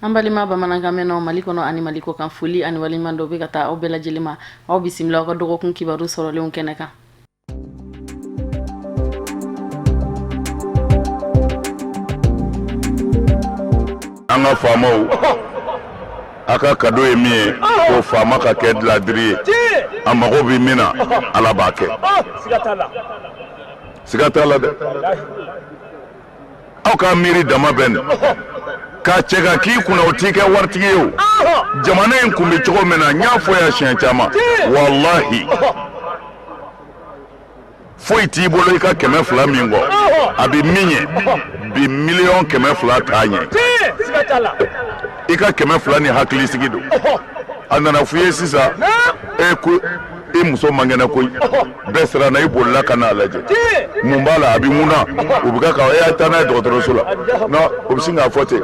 An balima bamanankan mɛnnaw Mali kɔnɔ ani Mali kɔ kan, foli ani waleɲuman dɔ bɛ ka taa aw bɛɛ lajɛlen ma. Aw bisimila aw ka dɔgɔkun kibaru sɔrɔlenw kɛnɛ kan. An ka faamaw, a ka kado ye min ye, ko faama ka kɛ ladiri ye. A mago bɛ min na, Ala b'a kɛ, siga t'a la dɛ. Aw ka miiri dama bɛ nin k'a cɛ ka k'i kunna, o t'i kɛ waritigi ye. O jamana in kun bɛ cogo min na, n y'a fɔ yan siɲɛ caman, walahi, foyi t'i bolo i ka 200 min kɔ. A bɛ min ɲɛ bi, 200 miliyɔn t'a ɲɛ. I ka 200 ni hakilisigi don. A nana f'i ye sisan e ko i muso man kɛnɛ koyi, bɛɛ siranna, i bolila ka n'a lajɛ mun b'a la, a bɛ mun na, u bɛ ka e y'a taa n'a ye dɔgɔtɔrɔso la. Non, o bɛ sin k'a fɔ ten.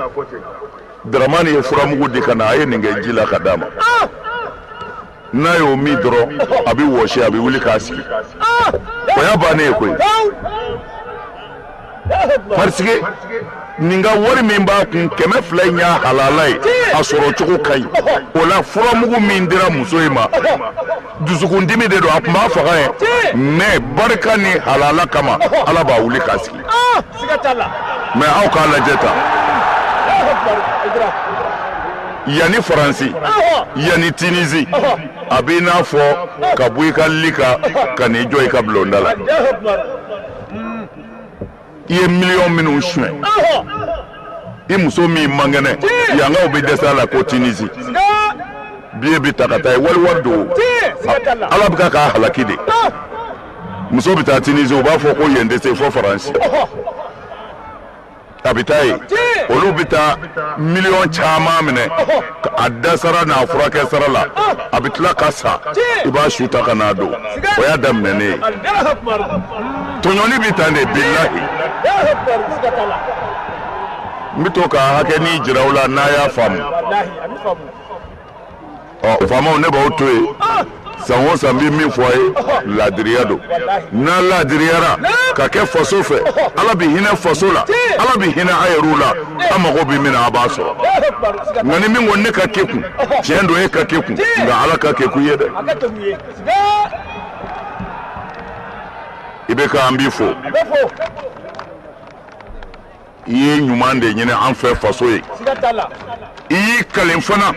Daramani ye furamugu di ka na, a ye nin kɛ ji la ka d'a ma. N'a y'o min dɔrɔn, a bɛ wɔsi, a bɛ wuli k'a sigi. O y'a bannen ye koyi, parce que nin ka wari min b'a kun, 200 in y'a halala ye, a sɔrɔ cogo ka ɲi. O la, furamugu min dira muso in ma, dusukundimi de don, a tun b'a faga ye, mais barika ni halala kama, Ala b'a wuli k'a sigi. Mais aw k'a lajɛ tan, yanni Faransi, yanni Tunisie, a b'i n'a fɔ ka bɔ i ka li kan ka n'i jɔ i ka bulonda la. I ye miliyɔn minnu suɲɛ, i muso min man kɛnɛ, yankaw bɛ dɛsɛ a la ko Tunisie billet bɛ ta ka taa ye, wali wari don. Ala bɛ ka k'a halaki de. Muso bɛ taa Tunisie, u b'a fɔ ko yen tɛ se, fo Faransi. A bɛ taa yen, olu bɛ taa miliyɔn caman minɛ a da sara n'a furakɛ sara la. A bɛ tila ka sa, i b'a su ta ka n'a don. O y'a daminɛnen ye. Tɔɲɔni bɛ tan de, bilahi. N bɛ to ka hakɛnin jira aw la n'a y'a faamu. Ɔ faamaw, ne b'aw to yen. San o san, n bɛ min fɔ a ye, laadiriya don. N'a laadiriyara ka kɛ faso fɛ, Ala bɛ hinɛ faso la, Ala bɛ hinɛ a yɛrɛw la. A mago bɛ min na, a b'a sɔrɔ. Nka ni min ko ne ka kekun, tiɲɛ don, e ka kekun, nka Ala ka kekun ye dɛ. I bɛ ka an b'i fo. I ye ɲuman de ɲini an fɛ faso ye. I y'i kalen fana,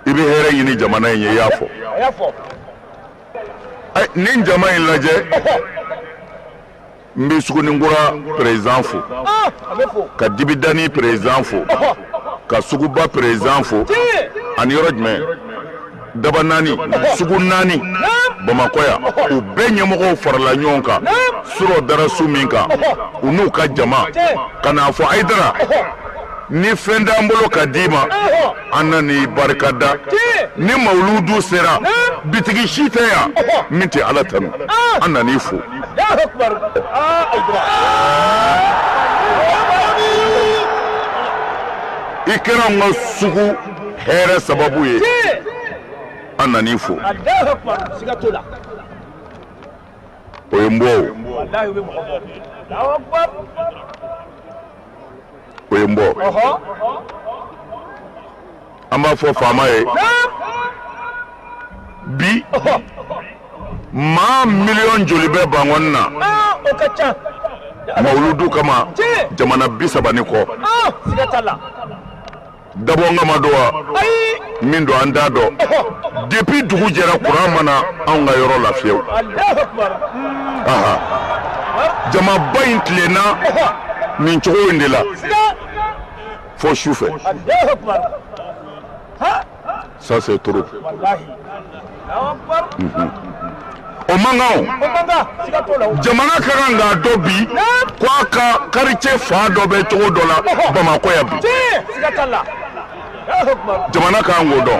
i bɛ hɛrɛ ɲini jamana in ye. I y'a fɔ. Nin jama in lajɛ, n bɛ Suguninkura président fo, ka Dibidani président fo, ka Suguba président fo, ani yɔrɔ jumɛn, daba naani, sugu naani Bamakɔ yan, u bɛɛ ɲɛmɔgɔw farala ɲɔgɔn kan surɔ dara su min kan, u n'u ka jama ka n'a fɔ: Hayidara, ni fɛn t'an bolo ka d'i ma, an na n'i barika da. Ni mawuludu sera, bitigi si tɛ yan min tɛ Ala tanu. An nan'i fo. I kɛra an ka sugu hɛrɛ sababu ye, an nan'i fo. O ye n bɔ, o ye n bɔ. An b'a fɔ faama ye bi, maa miliyɔn joli bɛ Bankɔni na mawuludu kama? Jamana 30 ni kɔ. Dabɔ kama don wa min don, an t'a dɔn. Depuis dugu jɛra, kuran ma na anw ka yɔrɔ la fiyewu. Jamaba in tilenna nin cogo in de la fo su fɛ. Ça, c'est trop. O man kan. O jamana ka kan k'a dɔn bi ko a ka quartier fan dɔ bɛ cogo dɔ la Bamakɔ yan bi. Jamana ka kan k'o dɔn.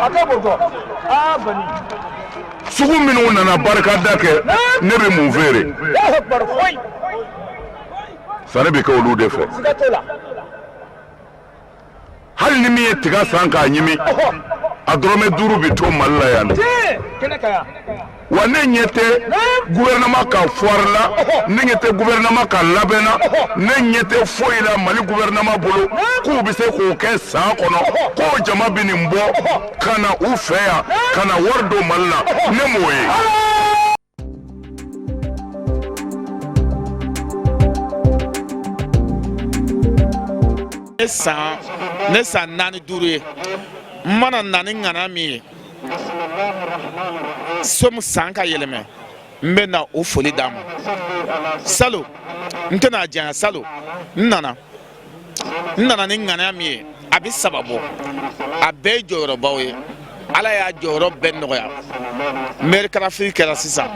Sugu minnu nana barikada kɛ, ne bɛ mun feere? Sanni bɛ kɛ olu de fɛ. Hali ni min ye tiga san k'a ɲimi. A dɔrɔmɛ 5 bɛ to Mali la yan. Wa ne ɲɛ tɛ gouvernement ka foire la, ne ɲɛ tɛ gouvernement ka labɛn na, ne ɲɛ tɛ foyi la Mali gouvernement bolo k'u bɛ se k'o kɛ san kɔnɔ, k'o jama bɛ nin bɔ ka na u fɛ yan ka na wari don Mali la, ne m'o ye. Ne san 4 5 ye, n mana na ni ŋana min ye somu san ka yɛlɛmɛ, n bɛ na o foli d'a ma. Salo n tɛna janya, salo n nana ni ŋana min ye, a bɛ 3 bɔ, a bɛɛ ye jɔyɔrɔbaw ye. Ala y'a jɔyɔrɔ bɛɛ nɔgɔya. Maire kalafili kɛra sisan,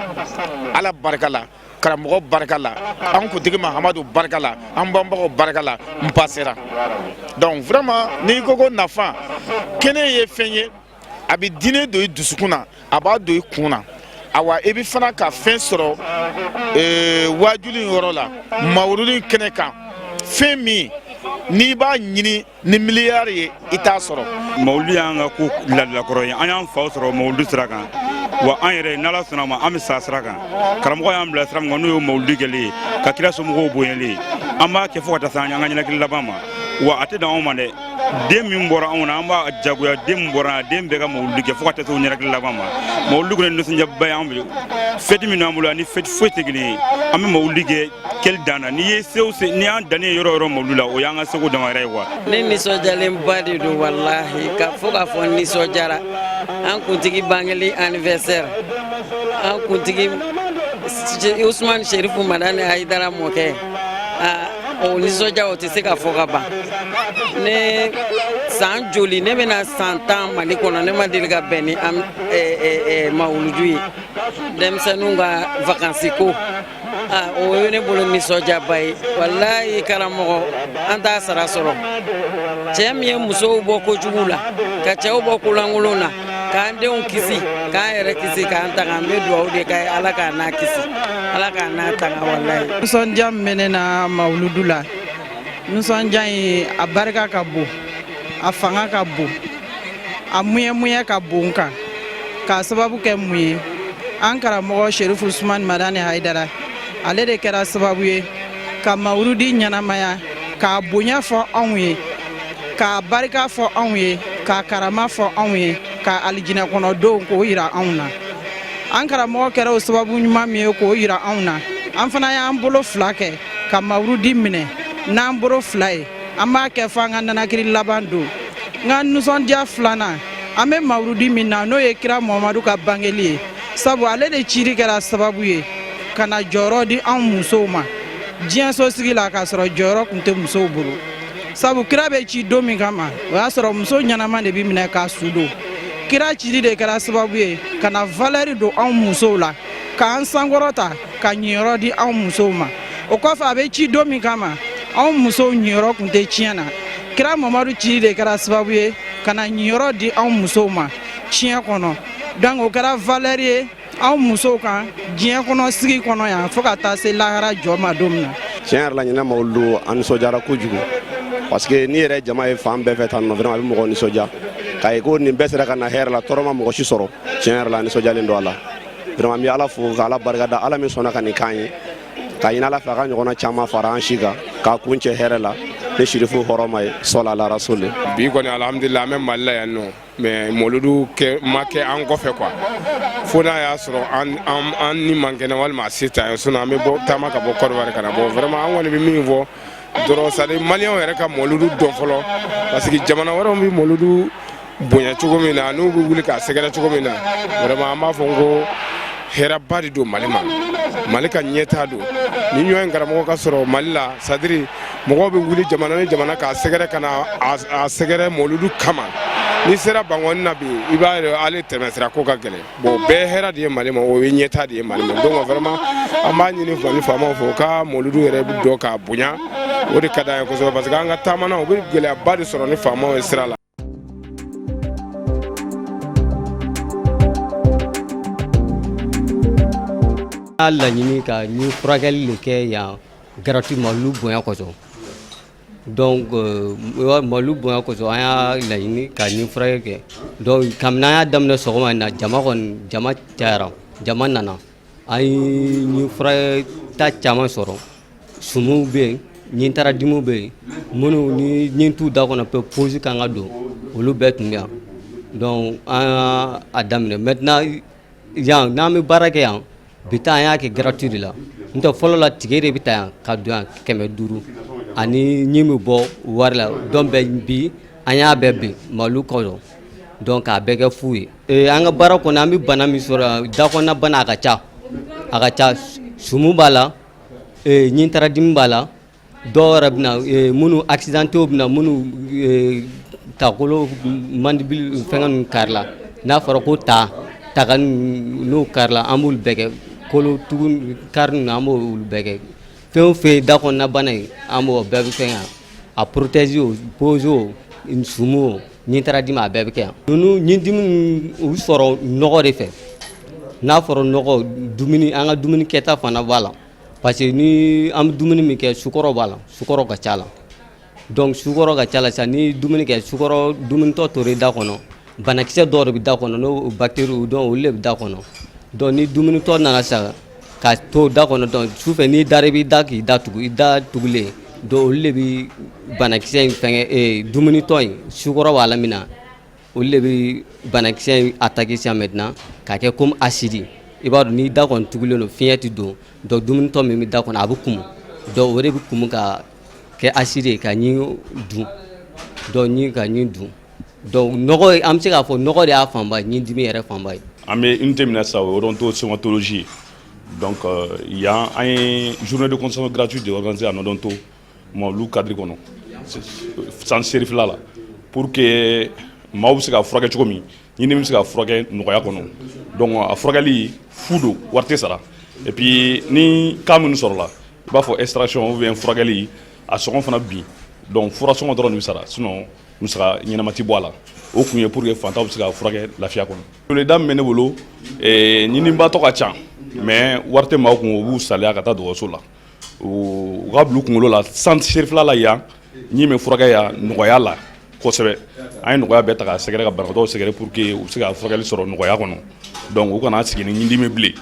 Ala barika la, karamɔgɔ barika la, an kuntigi Mahamadu barika la, an banbagaw barika la, n pasera. Donc vraiment n'i ko ko nafa, kɛnɛ ye fɛn ye, a bɛ diinɛ don i dusukun na, a b'a don i kun na. Awa i bɛ fana ka fɛn sɔrɔ waajuli yɔrɔ la, mawuludi kɛnɛ kan, fɛn min n'i b'a ɲini ni miliyari ye i t'a sɔrɔ. Mawuludi y'an ka ko ladalakɔrɔ ye, an y'an faw sɔrɔ mawuludi sira kan, wa an yɛrɛ n'Ala sɔnna ma an bɛ sa sira kan. Karamɔgɔ y'an bila sira min kan, n'o ye mawuludi kɛli ye, ka kira somɔgɔw bonyali ye, an b'a kɛ fo ka taa se an ka ɲɛnakili laban ma. Wa a tɛ dan anw ma dɛ, den min bɔra anw na, an b'a jagoya den min bɔra an den bɛɛ ka mawuludi kɛ fo ka taa se o ɲɛnakili laban ma. Mawuludi kɔni ye nisɔndiyaba ye an bolo, fɛti min b'an bolo ani fɛti foyi tɛ kelen ye. An bɛ mawuludi kɛ kɛli dan na, n'i ye se o se, n'i y'an danni ye yɔrɔ o yɔrɔ mawuludi la, o y'an ka seko dama yɛrɛ ye quoi. Ne nisɔndiyalenba de don walahi, ka fo k'a fɔ n nisɔndiyara. An kuntigi bangeli anniversaire, an kuntigi Usumani Serifu Madani Hayidara mɔkɛ, o nisɔndiya o tɛ se ka fɔ ka ban. Ne san joli, ne bɛna san 10 Mali kɔnɔ, ne ma deli ka bɛn ni mawuludu ye. Denmisɛnninw ka vacances ko, o ye ne bolo nisɔndiyaba ye walayi. Karamɔgɔ, an t'a sara sɔrɔ. Cɛ min ye musow bɔ kojugu la, ka cɛw bɔ kolankolon na, k'an denw kisi, k'an yɛrɛ kisi, k'an tanga, an bɛ dugawu de k'a ye, Ala k'a n'a kisi, Ala k'a n'a tanga walayi. Nisɔndiya min bɛ ne na mawuludu la, nisɔndiya in a barika ka bon, a fanga ka bon, a muɲɛ ka bon n kan, k'a sababu kɛ mun ye? An karamɔgɔ Serifu Usumani Madani Hayidara, ale de kɛra sababu ye ka mawuludi ɲɛnamaya, k'a bonya fɔ anw ye, k'a barika fɔ anw ye, k'a karama fɔ anw ye, k'a alijinɛ kɔnɔdenw k'o yira anw na. An karamɔgɔ kɛra o sababu ɲuman min ye k'o yira anw na, an fana y'an bolo 2 kɛ ka mawuludi minɛ n'an bolo 2 ye, an b'a kɛ fo an ka nanakiri laban don. N ka nisɔndiya 2nan, an bɛ mawuludi min na, n'o ye kira Muhamadu ka bangeli ye, sabu ale de cili kɛra sababu ye ka na jɔyɔrɔ di anw musow ma diɲɛsosigi la, k'a sɔrɔ jɔyɔrɔ tun tɛ musow bolo. Sabu kira bɛ ci don min kama, o y'a sɔrɔ muso ɲɛnama de bɛ minɛ k'a su don. Kira cili de kɛra sababu ye ka na valeur don anw musow la, k'an sankɔrɔta, ka ɲiyɔrɔ di anw musow ma. O kɔfɛ, a bɛ ci don min kama, anw musow ɲiyɔrɔ tun tɛ tiɲɛ na. Kira Mamadu cili de kɛra sababu ye ka na ɲiyɔrɔ di anw musow ma tiɲɛ kɔnɔ. Donc o kɛra valeur ye anw musow kan diɲɛ kɔnɔ sigi kɔnɔ yan, fo ka taa se lahara jɔ ma don min na. Tiɲɛ yɛrɛ la, ɲinɛ mawuludu, an nisɔndiyara kojugu, parce que n'i yɛrɛ jama ye fan bɛɛ fɛ tan nɔ, vraiment a bɛ mɔgɔ nisɔndiya k'a ye ko nin bɛɛ sera ka na hɛrɛ la, tɔɔrɔ ma mɔgɔ si sɔrɔ. Tiɲɛ yɛrɛ la, an nisɔndiyalen don a la vraiment. An bɛ Ala fo ka Ala barika da, Ala min sɔnna ka nin k'an ye, k'a ɲini Ala fɛ a ka ɲɔgɔnna caman fara an si kan, k'a kun cɛ hɛrɛ la ni sirifu hɔrɔma ye, sɔla ala rasuli. Bi kɔni, alhamdulillah, an bɛ Mali la yan nɔ, mais mawuludu kɛ ma kɛ an kɔfɛ quoi, fo n'a y'a sɔrɔ an ni man kɛnɛ walima a se t'an ye. Sinon an bɛ bɔ taama ka bɔ Côte d'Ivoire ka na. Bon, vraiment, an kɔni bɛ min fɔ dɔrɔn, c'est à dire maliyɛnw yɛrɛ ka mawuludu dɔn fɔlɔ, parce que jamana wɛrɛw bɛ mawuludu bonya cogo min na, n'u bɛ wuli k'a sɛgɛrɛ cogo min na, vraiment an b'a fɔ ko hɛrɛba de don Mali ma, Mali ka ɲɛtaa don. Ni ɲɔgɔn in karamɔgɔ ka sɔrɔ Mali la, c'est à dire mɔgɔw bɛ wuli jamana ni jamana k'a sɛgɛrɛ, ka na a sɛgɛrɛ mawuludu kama. N'i sera Bankɔni na bi, i b'a ye hali tɛmɛsira ko ka gɛlɛn. Bon, bɛɛ hɛrɛ de ye Mali ma, o ye ɲɛtaa de ye Mali ma. Donc vraiment an b'a ɲini Mali faamaw fɛ, u ka mawuludu yɛrɛ dɔn k'a bonya, o de ka d'an ye kosɛbɛ, parce que an ka taamana, u bɛ gɛlɛyaba de sɔrɔ ni faamaw ye sira la. A laɲini ka ni furakɛli de kɛ yan gratuitement, olu bonya kosɔn. Donc mawulu bonya kosɔn, an y'a laɲini ka ɲin furakɛ kɛ. Donc kabini an y'a daminɛ sɔgɔma in na, jama kɔni, jama cayara, jama nana. An ye ɲin furakɛ ta caman sɔrɔ. Sumuw bɛ yen, ɲin taara dimiw bɛ yen, minnu ni ɲin t'u da kɔnɔ pe, pose kan ka don, olu bɛɛ tun bɛ yan. Donc an y'a daminɛ. Maintenant, yan n'an bɛ baara kɛ yan bi ta, an y'a kɛ gratuit de la. N'o tɛ, fɔlɔ la, ticket de bɛ ta yan ka don yan, 500, ani ɲin bɛ bɔ wari la. Donc bɛɛ bi, an y'a bɛɛ bin mawulu kɔsɔn, donc k'a bɛɛ kɛ fu ye. An ka baara kɔnɔ, an bɛ bana min sɔrɔ, da kɔnɔna bana, a ka ca, a ka ca. Sumu b'a la, ɲin taara dimi b'a la. Dɔw yɛrɛ bɛ na, minnu accidentés bɛ na, minnu takolo, mandibule, fɛngɛ ninnu kari la. N'a fɔra ko ta taga n'o karila, an b'olu bɛɛ kɛ. Kolo tugu kari ninnu, an b'olu bɛɛ kɛ. Fɛn o fɛn ye da kɔnɔna bana ye, an b'o bɛɛ bɛ fɛn yan. A prothèse o, pose o, sumu o, ɲin taara dimi, a bɛɛ bɛ kɛ yan. Ninnu ɲindimi u bɛ sɔrɔ nɔgɔ de fɛ. N'a fɔra nɔgɔ, dumuni, an ka dumuni kɛta fana b'a la, parce que ni an bɛ dumuni min kɛ, sukɔrɔ b'a la, sukɔrɔ ka ca la. Donc sukɔrɔ ka ca la sisan, ni dumuni kɛ, sukɔrɔ dumunitɔ tora i da kɔnɔ, banakisɛ dɔw de bɛ da kɔnɔ, n'o bactéries, donc olu de bɛ da kɔnɔ. Donc ni dumunitɔ nana sisan ka to da kɔnɔ, donc sufɛ n'i dara, i b'i da k'i da tugu, i da tugulen, donc olu de bɛ banakisɛ in fɛngɛ. Dumunitɔ in, sukɔrɔ b'a la min na, olu de bɛ banakisɛ in attaquer sisan maintenant k'a kɛ comme acide. I b'a dɔn, n'i da kɔni tugulen don, fiɲɛ tɛ don. Donc dumunitɔ min bɛ da kɔnɔ, a bɛ kumu. Donc o de bɛ kumu ka kɛ acide ye ka ɲin dun. Donc ɲin ka ɲin dun. Donc nɔgɔ, an bɛ se k'a fɔ nɔgɔ de y'a fanba ye, ɲin dimi yɛrɛ fanba ye. An bɛ unité min na sisan, o ye odontostomatologie ye. Donc yan, an ye journée de consultation gratuite de organiser en odonto mawulu cadre kɔnɔ, centre Cherifila la, pour que maaw bɛ se ka furakɛ cogo min, ɲindimi bɛ se ka furakɛ nɔgɔya kɔnɔ. Donc a furakɛli fu don, wari tɛ sara. Et puis ni cas minnu sɔrɔla, i b'a fɔ extraction ou bien furakɛli, a sɔngɔ fana bin. Donc fura sɔngɔ dɔrɔn de bɛ sara, sinon musaka ɲɛnama tɛ bɔ a la. O kun ye pour que fantanw bɛ se ka furakɛ lafiya kɔnɔ. Weleda min bɛ ne bolo, ɲinibatɔ ka ca, mais wari tɛ maaw kun, u b'u saliya ka taa dɔgɔtɔrɔso la. U ka bila u kunkolo la, centre Cherifila la yan, ɲin bɛ furakɛ yan nɔgɔya la kosɛbɛ. An ye nɔgɔya bɛɛ ta k'a sɛgɛrɛ, ka banabaatɔw sɛgɛrɛ, pour que u bɛ se ka furakɛli sɔrɔ nɔgɔya kɔnɔ. Donc u kana sigi ni ɲindimi bilen.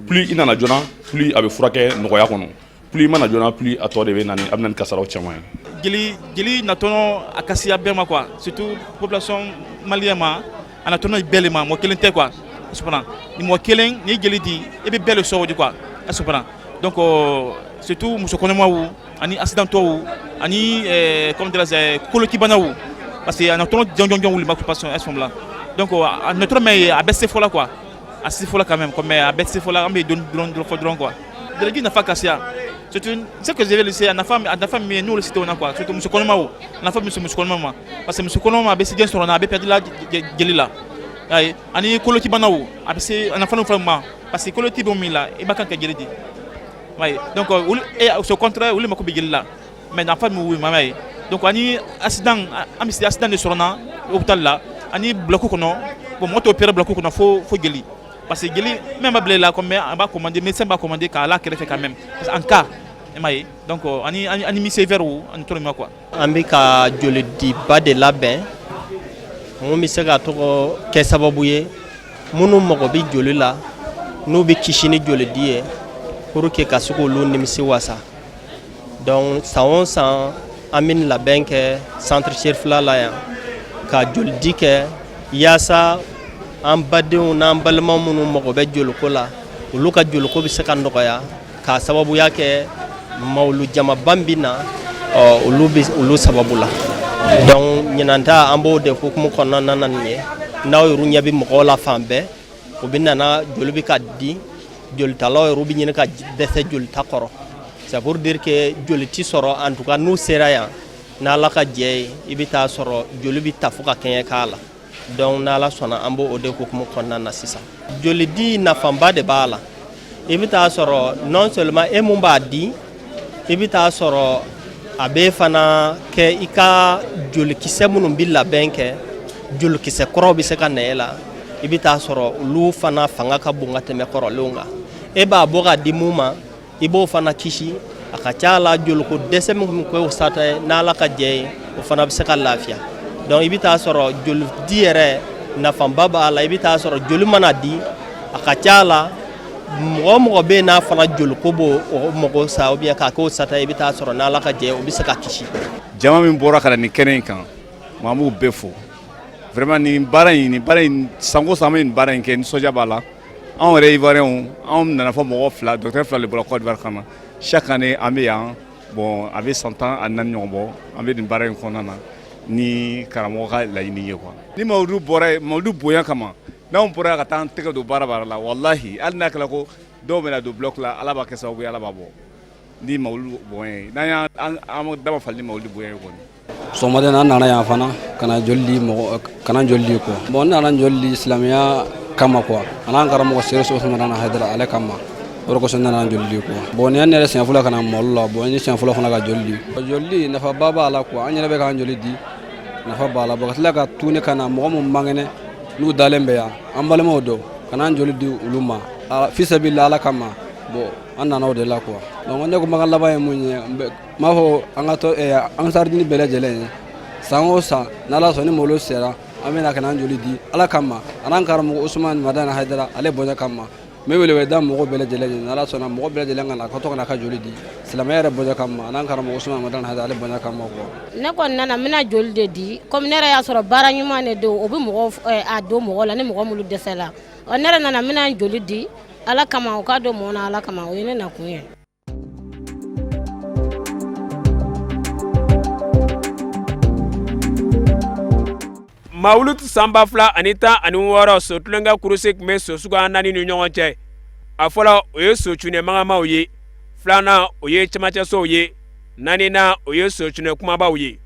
Plus i nana joona, plus a bɛ furakɛ nɔgɔya kɔnɔ. Plus i mana joona, plus a tɔ de bɛ na ni, a bɛ na ni kasaraw caman ye. Jeli natɔnɔ, a ka siya bɛɛ ma quoi, surtout population malienne ma. A natɔnɔ bɛɛ le ma, mɔgɔ kelen tɛ quoi. Subahana, ni mɔgɔ kelen ni jeli di, i bɛ bɛɛ le sɔrɔ di quoi, subahana. Donc surtout muso kɔnɔmaw ani accidentɔw ani comment dirais-je, kolocibanaw, parce que a natɔnɔ jɔn jɔn wuli ma population ɛ la. Donc a natɔnɔ mɛ ye, a bɛ se fɔ la quoi, a se fɔ la quand même, comme a bɛ se fɔ la, an bɛ dɔɔni dɔrɔn fɔ dɔrɔn quoi. Jeli nafa ka siya, surtout ce que je vais laisser, a nafa min ye, n'olu cité o na quoi, surtout muso kɔnɔmaw, a nafa bɛ muso kɔnɔma ma, parce que muso kɔnɔma a bɛ se den sɔrɔ na, a bɛ perdre la jeli la. Ayi, ani kolocibanaw, a bɛ se a nafa fana ma, parce que koloci bɛ min la, i b'a kan ka jeli di. Oui, donc olu et au contraire, olu mako bɛ jeli la, mais nafa min wuli ma ye. Donc ani accident, an bɛ se accident de sɔrɔ na hôpital la ani bloc kɔnɔ. Bon, mɔgɔ t'o opérer bloc kɔnɔ fo jeli, parce que jeli même b'a bila i la, comme an b'a commander, médecin b'a commander k'a la kɛrɛfɛ quand même, parce que en cas i m'a ye. Donc ani anémie sévère ani tɔrɔ ma quoi. An bɛ ka jolidiba de labɛn mun bɛ se ka tɔgɔ kɛ sababu ye, minnu mago bɛ joli la, n'u bɛ kisi ni jolidi ye, pour que ka se k'olu nimisi wasa. Donc san o san, an bɛ labɛn kɛ centre Cherifila la yan ka jolidi kɛ, yaasa an badenw n'an balima minnu mago bɛ joliko la, olu ka joliko bɛ se ka nɔgɔya, k'a sababuya kɛ mawulu jamaba min bɛ na ɔ, olu bɛ olu sababu la. Donc ɲinan ta, an b'o de hukumu kɔnɔna na nin ye. N'aw yɛrɛ ɲɛ bɛ mɔgɔw la fan bɛɛ, u bɛ nana, joli bɛ ka di, jolitalaw yɛrɛ bɛ ɲini ka dɛsɛ jolita kɔrɔ. C'est pour dire que joli ti sɔrɔ. En tout cas, n'u sera yan, n'Ala ka jɛ ye, i bɛ taa sɔrɔ joli bɛ ta fo ka kɛɲɛ k'a la. Donc n'Ala sɔnna, an b'o o de hukumu kɔnɔna na sisan. Jolidi nafaba de b'a la. I bɛ taa sɔrɔ non seulement e mun b'a di, i bɛ taa sɔrɔ a bɛ fana kɛ i ka jolikisɛ minnu bɛ labɛn kɛ, jolikisɛ kɔrɔw bɛ se ka na e la. I bɛ taa sɔrɔ olu fana fanga ka bon ka tɛmɛ kɔrɔlenw kan. E b'a bɔ ka di mun ma, i b'o fana kisi. A ka ca la joliko dɛsɛ min tun k'o sata ye, n'Ala ka jɛ ye, o fana bɛ se ka lafiya. Donc i bɛ taa sɔrɔ joli di yɛrɛ nafaba b'a la. I bɛ taa sɔrɔ joli mana di, a ka ca la mɔgɔ mɔgɔ bɛ yen n'a fana joliko b'o mɔgɔ sa ou bien k'a k'o sata, i bɛ taa sɔrɔ n'Ala ka jɛ, o bɛ se ka kisi. Jama min bɔra ka na nin kɛnɛ in kan, an b'u bɛɛ fo vraiment. Nin baara in, sanko san an bɛ nin baara in kɛ, nisɔndiya b'a la. Anw yɛrɛ Ivoiriens, anw nana fɔ mɔgɔ fila, docteur fila de bɔra Côte d'Ivoire ka na. Chaque année an bɛ yan. Bon, a bɛ san 14 ɲɔgɔn bɔ an bɛ nin baara in kɔnɔna na ni karamɔgɔ ka laɲini ye quoi. Ni mawuludu bɔra yen, mawuludu bonya kama, n'anw bɔra ka taa an tɛgɛ don baara baara la, walahi, hali n'a kɛra ko dɔw bɛna don bloc la, Ala b'a kɛ sababu ye, Ala b'a bɔ ni mawuludu bonya ye. N'an y'an an dama fali ni mawuludu bonya ye kɔni. Sɔgɔmada in na, an nana yan fana ka na joli di mɔgɔ, ka na joli di quoi. Bon, n nana joli di silamɛya kama quoi, a n'an karamɔgɔ Serifu Usumani Hayidara ale kama. O de kosɔn n nana joli di quoi. Bon, nin ye ne yɛrɛ siɲɛ fɔlɔ ka na Mali la. Bon, n ye siɲɛ fɔlɔ fana ka joli di. Joli di nafaba b'a la quoi. An yɛrɛ bɛ k'an joli di, nafa b'a la. Bon, ka tila ka tuguni ka na mɔgɔ min man kɛnɛ, n'u dalen bɛ yan, an balimaw don, ka n'an joli di olu ma fisabila Ala kama. Bon, an nana o de la quoi. Donc ne kumakan laban ye mun ye? N b'a fɔ an ka to Ansaridini bɛɛ lajɛlen ye, san o san, n'Ala sɔn ni malo sera, an bɛna ka n'an joli di Ala kama, a n'an karamɔgɔ Usumani Madani Hayidara ale bonya kama. N bɛ wele da mɔgɔw bɛɛ lajɛlen ye, n'Ala sɔnna, mɔgɔ bɛɛ lajɛlen ka na, ka to ka na ka joli di silamɛya yɛrɛ bonya kama, a n'an karamɔgɔ Usumani Madani Hayidara ale bonya kama quoi. Ne kɔni nana, n bɛna joli de di. Komi ne yɛrɛ y'a sɔrɔ baara ɲuman de don, o bɛ mɔgɔw a don mɔgɔ la ni mɔgɔ minnu dɛsɛla. Ɔ, ne yɛrɛ nana, n bɛna joli di Ala kama, o ka don mɔɔ na Ala kama. O ye ne nakun ye. Mawuludu san 2016, so tulonkɛ kurusi tun bɛ so suguya naani ni ɲɔgɔn cɛ. A fɔlɔ, o ye so cunɛ magamaw ye. Filanan, o ye cɛmancɛsow ye. Naaninan, o ye so cunɛ kumabaw ye.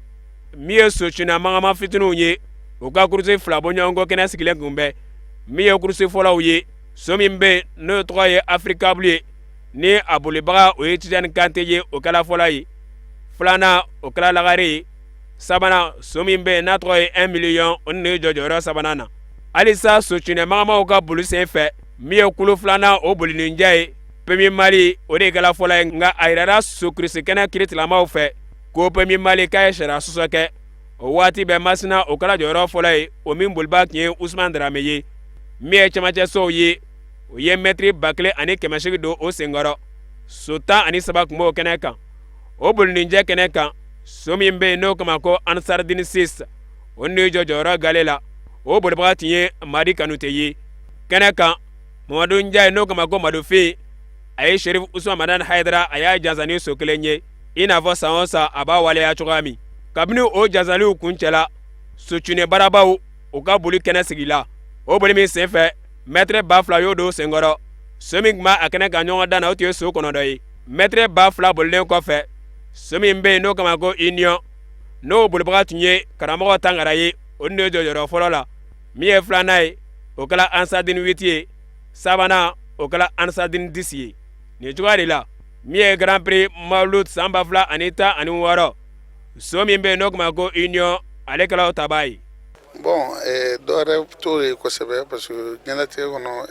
Min ye so cunɛ magama fitininw ye, u ka kurusi fila bɔɲɔgɔnko kɛnɛ sigilen tun bɛ. Min ye kurusi fɔlɔw ye, so min bɛ yen n'o tɔgɔ ye Africable ye, ni a bolibaga o ye Tijani Kante ye, o kɛla fɔlɔ ye. Filanan, o kɛla Lagare ye. Sabanan, so min bɛ yen n'a tɔgɔ ye 1 million, o nana jɔ jɔyɔrɔ sabanan na. Halisa so cunɛ magamaw ka boli sen fɛ, min ye kulu filanan o bolininjɛ ye, Pemi Mali, o de kɛla fɔlɔ ye. Nka a yirara so kurusi kɛnɛ kiritigɛlamaaw fɛ ko Pemi Mali k'a ye sariya sɔsɔ kɛ. O waati bɛɛ, Masina, o kɛla jɔyɔrɔ fɔlɔ ye, o min bolibaa tun ye Usman Darame ye. Min ye cɛmancɛsow ye, o ye mɛtiri 1800 don o senkɔrɔ. So 13 tun b'o kɛnɛ kan. O bolininjɛ kɛnɛ kan, so min bɛ yen n'o kama ko Ansaridini 6, o n'i jɔ jɔyɔrɔ gale la, o bolibaga tun ye Madi Kanute ye. Kɛnɛ kan, Mamadu Njaye n'o kama ko Madufin, a ye Sherif Usman Madani Hayidara, a y'a jansa ni so kelen ye, i n'a fɔ san o san a b'a waleya cogoya min. Kabini o jansaliw kuncɛla, so cunɛ barabaw u ka boli kɛnɛ sigila. O boli min senfɛ, mɛtɛrɛ 2000 y'o don senkɔrɔ. So min tun b'a kɛnɛ kan ɲɔgɔndan na, o tun ye so 9 ye. Mɛtɛrɛ 2000 bolilen kɔfɛ, so min bɛ yen n'o kama ko Union, n'o bolibaga tun ye karamɔgɔ Tangara ye, o de jɔ jɔyɔrɔ fɔlɔ la. Min ye filanan ye, o kɛra Ansaridini 8 ye. Sabanan, o kɛra Ansaridini 10 ye. Nin cogoya de la, min ye Grand Prix Mawulud san 2016, so min bɛ yen n'o kama ko Union, ale kɛra o tabaa ye. Bon, dɔwɛrɛ t'o ye kosɛbɛ, parce que diɲɛlatigɛ kɔnɔ,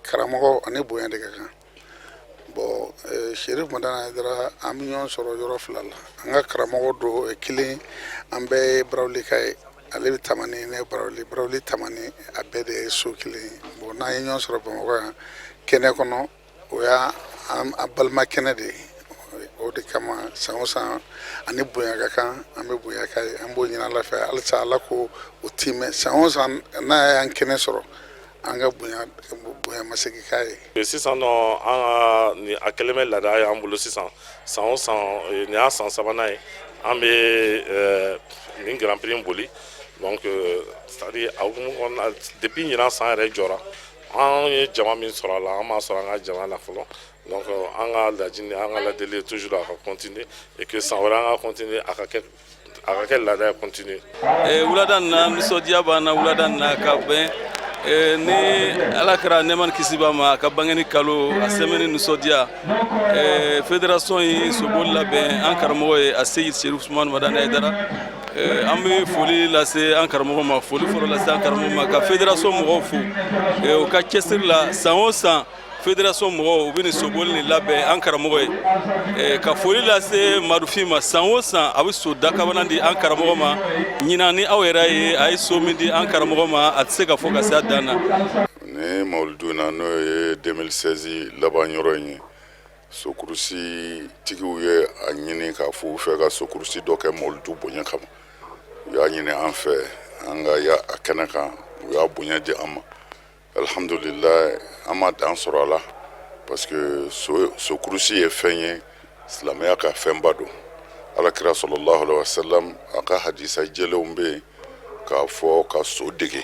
karamɔgɔ ani bonya de ka kan. Bon, Sherif Madani Hayidara, an bɛ ɲɔgɔn sɔrɔ yɔrɔ fila la. An ka karamɔgɔ don, o ye kelen. An bɛɛ ye Barawulika ye. Ale bɛ Tamani, ne ye Barawuli. Barawuli, Tamani, a bɛɛ de ye so kelen ye. Bon, n'an ye ɲɔgɔn sɔrɔ Bamakɔ yan kɛnɛ kɔnɔ, o y'a an balima kɛnɛ de ye. O de kama, san o san, ani bonya ka kan, an bɛ bonya k'a ye. An b'o ɲini Ala fɛ halisa, Ala ko o timɛ. San o san n'a y'an kɛnɛ sɔrɔ, an ka bonya bonya masegin k'a ye. Sisan nɔ, an ka nin a kɛlen bɛ laada y'an bolo sisan. San o san, nin y'a san sabanan ye an bɛ nin Grand Prix in boli. Donc c'est à dire a hukumu kɔnɔna, depuis ɲinan san yɛrɛ jɔra, an ye jama min sɔrɔ a la, an m'a sɔrɔ an ka jama la fɔlɔ. Donc an ka laɲini, an ka ladeli ye toujours a ka continuer et que san wɛrɛ an ka continuer, a ka kɛ laada ye, continuer. Wulada nin na, nisɔndiya b'an na. Wulada nin na ka bɛn ni Ala kɛra nɛɛma ni kisi b'a ma, a ka bangeni kalo a sɛmɛni nisɔndiya, fédération ye soboli labɛn. An karamɔgɔ ye a Seyid Serif Usumani Madani Hayidara. An bɛ foli lase an karamɔgɔ ma, foli fɔlɔ lase an karamɔgɔ ma, ka fédération mɔgɔw fo u ka cɛsiri la san o san. fédération mɔgɔw u bɛ nin soboli nin labɛn an karamɔgɔ ye eh, ka foli lase madufin ma san o san a bɛ so dakabana di an karamɔgɔ ma ɲinan ni aw yɛrɛ ye a ye so min di an karamɔgɔ ma a tɛ se ka fɔ ka se a dan na. Ni mawuludu na n'o ye 2016 laban yɔrɔ in ye sokurusi tigiw ye a ɲini k'a fɔ u fɛ ka sokurusi dɔ kɛ mawuludu bonya kama u y'a ɲini an fɛ an ka ya a kɛnɛ kan u y'a bonya di an ma Alihamdulila an ma dan sɔrɔ a la parce que sokurusi ye fɛn ye silamɛya ka fɛnba don ala kira salalahu alayihi wasalam a ka hadisa jɛlenw bɛ yen k'a fɔ ka so dege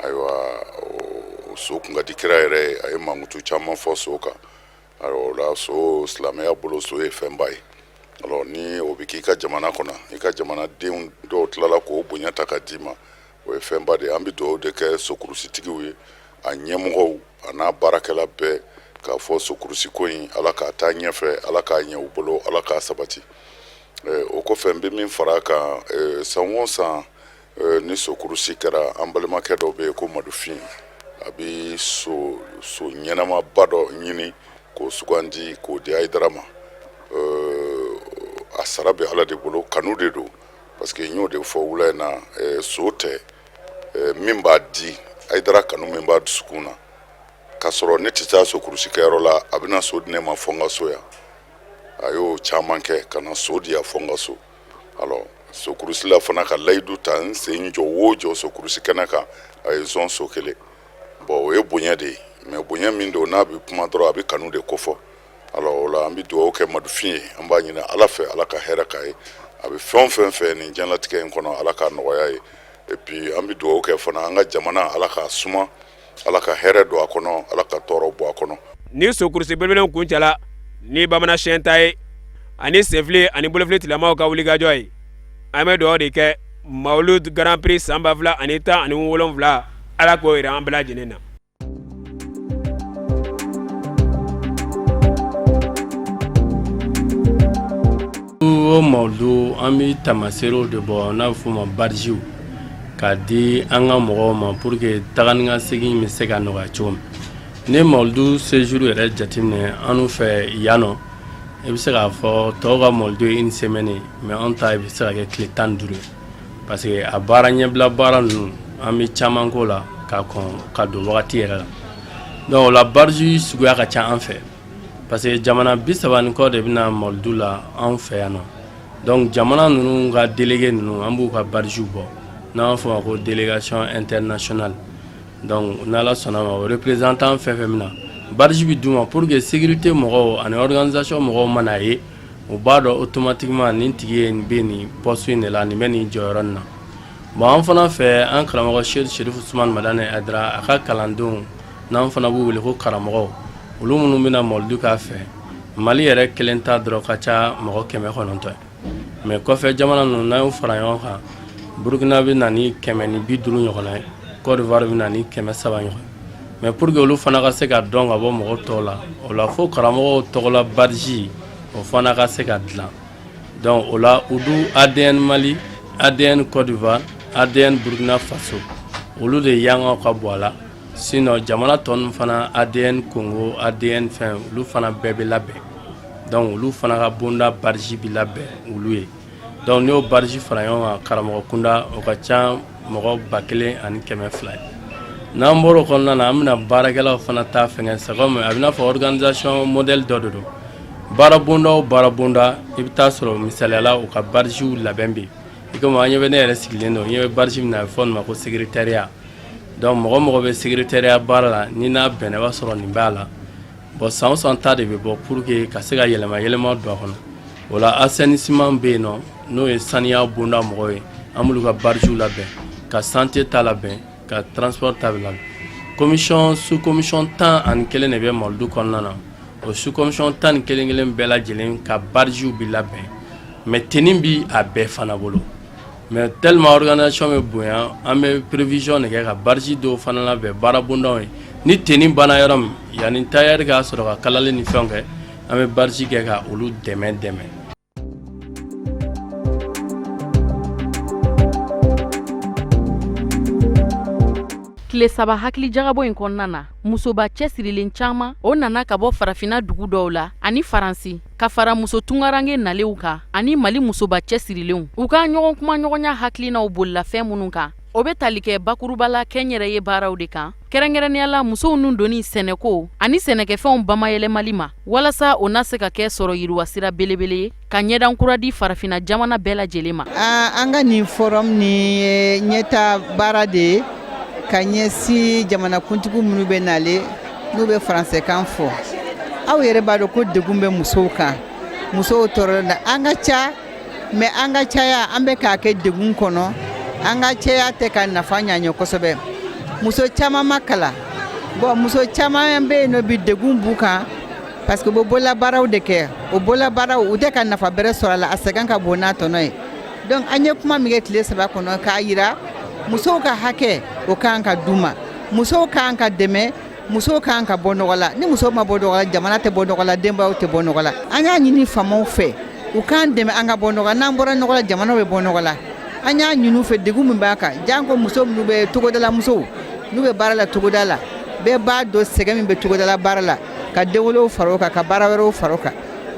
ayiwa so kun ka di kira yɛrɛ ye a ye mankutu caman fɔ so kan ayiwa o la so silamɛya bolo so ye fɛnba ye alors ni o bɛ k'i ka jamana kɔnɔ i ka jamanadenw dɔw tilala k'o bonya ta ka d'i ma o ye fɛnba de ye an bɛ dugawu de kɛ sokurusitigiw ye a ɲɛmɔgɔw a n'a baarakɛla bɛɛ k'a fɔ sokurusiko in ala k'a taa ɲɛfɛ ala k'a ɲɛ u bolo ala k'a sabati o kɔfɛ n bɛ min fara a kan san o san ni sokurusi kɛra an balimakɛ dɔ bɛ yen ko madufin a bɛ so ɲɛnamaba dɔ ɲini k'o sugandi k'o di Hayidara ma a sara bɛ ala de bolo kanu de don parce que n y'o de fɔ wula in na so tɛ min b'a di Hayidara kanu min b'a dusukun na k'a sɔrɔ ne tɛ taa sokurusi kɛyɔrɔ la a bɛna so di ne ma fo n ka so yan a y'o caman kɛ ka na so di yan fo n ka so alors sokurusi la fana ka layidu ta n sen jɔ o jɔ sokurusi kɛnɛ kan a ye zɔn so kelen bon o ye bonya de ye mais bonya min don n'a bɛ kuma dɔrɔn a bɛ kanu de kofɔ alors o la an bɛ dugawu kɛ madufin ye an b'a ɲini ala fɛ ala ka hɛrɛ k'a ye a bɛ fɛn o fɛn fɛ nin diɲɛlatigɛ in kɔnɔ ala k'a nɔgɔya ye et puis an bɛ dugawu kɛ fana an ka jamana ala k'a suma ala ka hɛrɛ don a kɔnɔ ala ka tɔɔrɔ bɔ a kɔnɔ. Ni sokurusi belebele kuncɛla ni bamanan siyɛn ta ye ani senfili ani bolofili tilamaw ka wulikajɔ ye an bɛ dugawu de kɛ Mawulud Grand Prix san 2017 ala k'o jira an bɛɛ lajɛlen na. O mawuludu an bɛ tamaseerew de bɔ n'a bɛ f'o ma badiziw k'a di an ka mɔgɔw ma pour que taga ni ka segin bɛ se ka nɔgɔya cogo min ni mawuludu séjour yɛrɛ jateminɛ an fɛ yan nɔ i bɛ se k'a fɔ tɔw ka mawuludu ye une semaine mais anw ta bɛ se ka kɛ tile 15 ye parce que a baara ɲɛbila baara ninnu an bɛ caman k'o la ka kɔn ka don wagati yɛrɛ la donc o la badge suguya ka ca an fɛ parce que jamana 30 ni kɔ de bɛna mawuludu la anw fɛ yan nɔ donc jamana ninnu ka délégué ninnu an b'u ka badge bɔ n'an b'a fɔ o ma ko délégation internationale donc n'Ala sɔnna ma o représentant fɛn fɛn bɛ na badge bɛ d'u ma pour que sécurité mɔgɔw ani organisation mɔgɔw mana ye u b'a dɔn automatiquement nin tigi ye nin bɛ nin poste in de la nin bɛ nin jɔyɔrɔ nin na bon an fana fɛ an karamɔgɔ Seyidi Serifu Usumani Madani Hayidara a ka kalandenw n'an fana b'u wele ko karamɔgɔw olu minnu bɛna mawuludu k'a fɛ Mali yɛrɛ kelen ta dɔrɔn ka ca mɔgɔ 900 ye mais kɔfɛ jamana ninnu n'an y'u fara ɲɔgɔn kan Burukina bɛ na ni 150 ɲɔgɔnna ye Côte d'Ivoire bɛ na ni 300 ɲɔgɔn mais pour que olu fana ka se ka dɔn ka bɔ mɔgɔ tɔw la o la fo karamɔgɔw tɔgɔla badge o fana ka se ka dilan donc o la udu ADN Mali ADN Côte d'Ivoire ADN Burkina Faso olu de yangaw ka bɔ a la sinon jamana tɔ ninnu fana ADN Congo ADN fɛn olu fana bɛɛ bɛ labɛn donc olu fana ka bonda badge bɛ labɛn olu ye donc n'i y'o badge fara ɲɔgɔn kan karamɔgɔ kunda o ka ca mɔgɔ 1200 ye n'an bɔra o kɔnɔna na an bɛna baarakɛlaw fana ta fɛngɛ c'est comme a bɛ n'a fɔ organisation modèle dɔ de don baara bonda o baara bonda i bɛ taa sɔrɔ misaliya la u ka badgew labɛn bɛ yen i komi an ɲɛ bɛ ne yɛrɛ sigilen don ɲɛ bɛ badge min na a bɛ fɔ nin ma ko secrétariat donc mɔgɔ mɔgɔ bɛ secrétariat baara la ni n'a bɛnna i b'a sɔrɔ nin b'a la bon san o san ta de bɛ bɔ pour que ka se ka yɛlɛma yɛlɛma don a kɔnɔ o la assainissement bɛ yen nɔ n'o ye saniya bonda mɔgɔw ye an b'olu ka badgew labɛn ka santé ta labɛn ka transport ta labɛn commission sous commission 11 de bɛ mawuludu kɔnɔna na o sous commission 11 kelen bɛɛ lajɛlen ka badgew bɛ labɛn mais tenue bɛ a bɛɛ fana bolo mais tellement organisation bɛ bonya an bɛ prévision de kɛ ka badge dɔw fana labɛn baara bondaw ye ni tenue banna yɔrɔ min yanni tailleur k'a sɔrɔ ka kalali ni fɛnw kɛ an bɛ badge kɛ ka olu dɛmɛ dɛmɛ. Tile Tile saba hakilijagabɔ in kɔnɔna na, musoba cɛsirilen caman o nana ka bɔ farafinna dugu dɔw la ani Faransi, ka fara muso tungaranke nalenw kan ani Mali musoba cɛsirilenw. U ka ɲɔgɔn kumaɲɔgɔnya hakilinaw bolila fɛn minnu kan, o bɛ tali kɛ bakuruba la kɛnyɛrɛye baaraw de kan, kɛrɛnkɛrɛnnenya la musow nun donni sɛnɛko ani sɛnɛkɛfɛnw bamayɛlɛmali ma, walasa o na se ka kɛ sɔrɔ yiriwa sira belebele ye ka ɲɛdan kura di farafinna jamana bɛɛ lajɛlen ma. An ka nin forum nin ye ɲɛta baara de ye ka ɲɛsin jamanakuntigi minnu bɛ nalen n'u bɛ faransɛkan fɔ. Aw yɛrɛ b'a dɔn ko degun bɛ musow kan, musow tɔɔrɔlen don. An ka ca, mais an ka caya an bɛ k'a kɛ degun kɔnɔ, an ka caya tɛ ka nafa ɲɛ an ye kosɛbɛ. Muso caman ma kalan, bon muso caman bɛ yen nɔ bi degun b'u kan. Parce que u bɛ bololabaaraw de kɛ, o bololabaaraw u tɛ ka nafa bɛrɛ sɔrɔ a la, a sɛgɛn ka bon n'a tɔnɔ ye. Donc an ye kuma min kɛ tile saba kɔnɔ k'a jira musow ka hakɛ o ka kan ka d'u ma, musow ka kan ka dɛmɛ, musow ka kan ka bɔ nɔgɔ la. Ni musow ma bɔ nɔgɔ la, jamana tɛ bɔ nɔgɔ la, denbayaw tɛ bɔ nɔgɔ la. An y'a ɲini faamaw fɛ u k'an dɛmɛ an ka bɔ nɔgɔ la, n'an bɔra nɔgɔ la, jamana bɛ bɔ nɔgɔ la. An y'a ɲini u fɛ degun min b'a kan, janko muso minnu bɛ togodala musow n'u bɛ baara la togoda la, bɛɛ b'a dɔn sɛgɛn min bɛ togodala baara la. ka denwolow fara o kan, ka baara wɛrɛw fara o kan.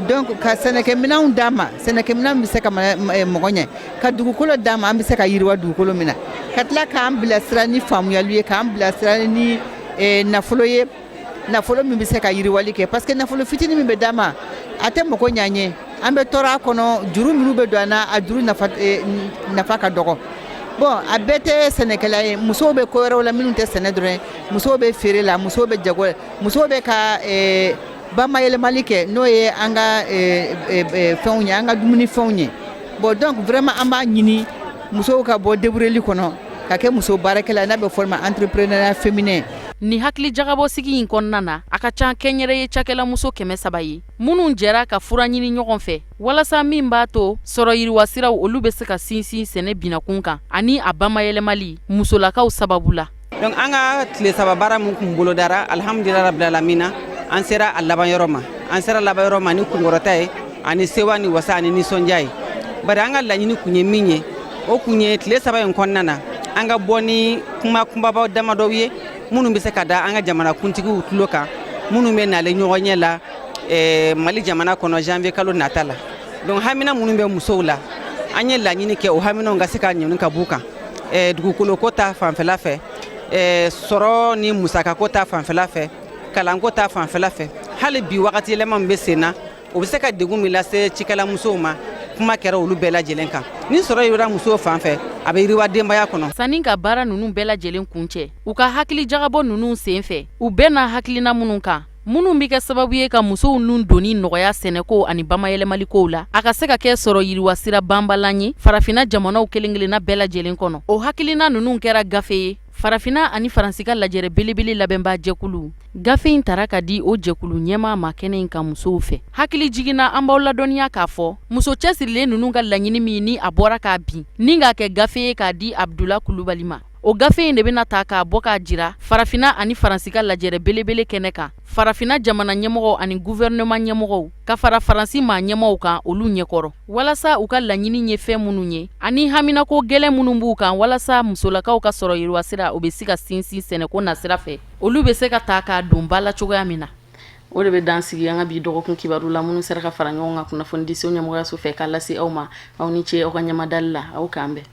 Donc ka sɛnɛkɛminɛnw d'an ma, sɛnɛkɛminɛn bɛ se ka mɔgɔ ɲɛ, ka dugukolo d'an ma, an bɛ se ka yiriwa dugukolo min na, ka tila k'an bilasira ni faamuyali ye, k'an bilasira ni nafolo ye, nafolo min bɛ se ka yiriwali kɛ. Parce que nafolo fitinin min bɛ d'an ma, a tɛ mɔgɔ ɲɛ an ye, an bɛ tɔɔrɔ a kɔnɔ, juru minnu bɛ don an na, a juru nafa ka dɔgɔ. Bon a bɛɛ tɛ sɛnɛkɛla ye, musow bɛ ko wɛrɛw la minnu tɛ sɛnɛ dɔrɔn ye, musow bɛ feere la, musow bɛ jago la, musow bɛ ka bamayɛlɛmali kɛ, n'o ye an ka fɛnw ye, an ka dumunifɛnw ye. Bon donc vraiment an b'a ɲini musow ka bɔ débrouiller kɔnɔ ka kɛ muso baarakɛla, n'a bɛ fɔ ma entrepreneuriat féminin. Nin hakilijagabɔ sigi in kɔnɔna na, a ka ca kɛnyɛrɛye cakɛlamuso 300 ye minnu jɛra ka fura ɲini ɲɔgɔn fɛ walasa min b'a to sɔrɔ yiriwa siraw olu bɛ se ka sinsin sɛnɛ binakun kan ani a bamayɛlɛmali musolakaw sababu la. Donc an ka tile saba baara min kun bolodara, alhamdulillah rabbil alamina, an sera a laban yɔrɔ ma, an sera laban yɔrɔ ma ni kunkɔrɔta ye ani sewa ni wasa ani nisɔndiya ye. Bari an ka laɲini kun ye min ye, o kun ye tile saba in kɔnɔna na an ka bɔ ni kuma kunbabaw damadɔw ye minnu bɛ se ka da an ka jamanakuntigiw tulo kan, minnu bɛ nalen ɲɔgɔn ɲɛ la Mali jamana kɔnɔ janvier kalo nata la. Donc hamina minnu bɛ musow la, an ye laɲini kɛ o haminaw ka se ka ɲɔni ka b'u kan, dugukolo ko ta fanfɛla fɛ, sɔrɔ ni musakako ta fanfɛla fɛ, kalanko ta fanfɛla fɛ. Hali bi wagati yɛlɛma min bɛ sen na, o bɛ se ka degun min lase cikɛlamusow ma, kuma kɛra olu bɛɛ lajɛlen kan. Ni sɔrɔ yiriwara musow fan fɛ, a bɛ yiriwa denbaya kɔnɔ. Sanni ka baara ninnu bɛɛ lajɛlen kuncɛ, u ka hakilijagabɔ ninnu senfɛ, u bɛnna hakilina minnu kan, minnu bɛ kɛ sababu ye ka musow nun donni nɔgɔya sɛnɛko ani bamayɛlɛmalikow la, a ka se ka kɛ sɔrɔ yiriwa sira banbalan ye farafinna jamanaw kelen-kelenna bɛɛ lajɛlen kɔnɔ. O hakilina ninnu kɛra gafe ye farafinna ani Faransi ka lajɛrɛ belebele labɛnbaa jɛkulu. Gafe in tara ka di o jɛkulu ɲɛmaa ma kɛnɛ in kan musow fɛ. Hakili jiginna, an b'aw ladɔnniya k'a fɔ muso cɛsirilen ninnu ka laɲini min ni a bɔra k'a bin ni k'a kɛ gafe ye k'a di Abudula Kulubali ma, o gafe in de bɛna ta k'a bɔ k'a jira farafinna ani Faransi ka lajɛrɛ belebele kɛnɛ kan, farafinna jamana ɲɛmɔgɔw ani gouvernement ɲɛmɔgɔw ka fara Faransi maa ɲɛmaaw kan olu ɲɛkɔrɔ, walasa u ka laɲini ye fɛn minnu ye ani haminako gɛlɛn minnu b'u kan, walasa musolakaw ka sɔrɔ yiriwa sira o bɛ se ka sinsin sɛnɛko nasira fɛ, olu bɛ se ka ta k'a don ba la cogoya min na. O de bɛ dan sigi an ka bi dɔgɔkun kibaru la minnu sera ka fara ɲɔgɔn kan kunnafonidiso ɲɛmɔgɔyaso fɛ k'a lase aw ma. Aw ni ce aw ka ɲɛmadali la, aw k'an bɛn.